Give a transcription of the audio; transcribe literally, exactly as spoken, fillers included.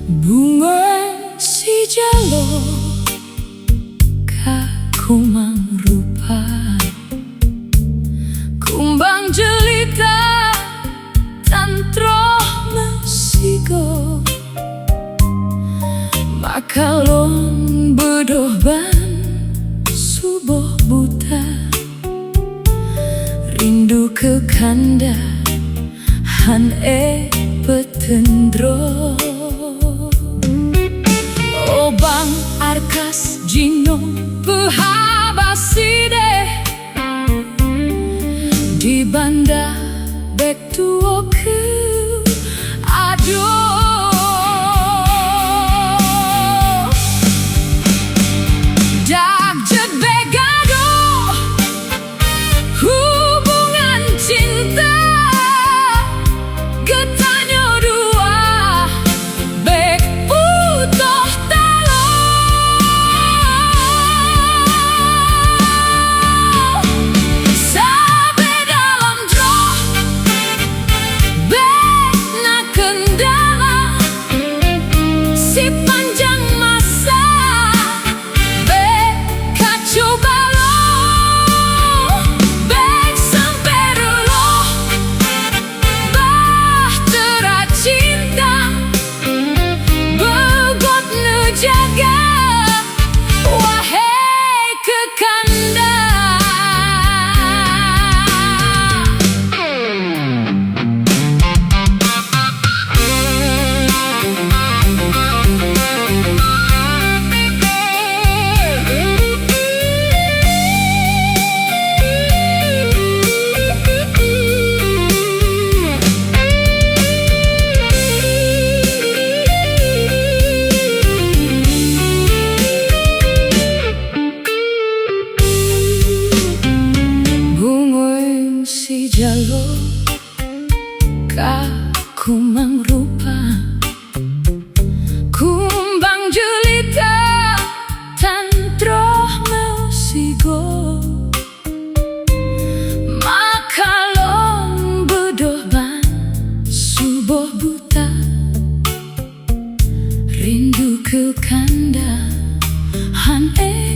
Bungöng sijaloe ka kumang rupa, kumbang jeulita tan troh meusigoe. Maka lôn beudôh ban suboh buta, rindu keu kanda hán ék peuteun droe. Obang Arkas jinoe peuhaba sidéh, di banda bék tuwoe keu adoe. Dak jeuet bék gadôh hubungan cinta geutanyoe dua, bék putôh taloe. Sabe dalam droe bék na keundala, sipanjang masa bék ka cuba lom, bék sampoe reuloh bahtera cinta beugöt neujaga, wahé keu kanda. Bungöng sijaloe ka kumang rupa, kumbang jeulita tan troh meusigoe. Maka lôn beudôh ban suboh buta, rindu keu kanda hán ék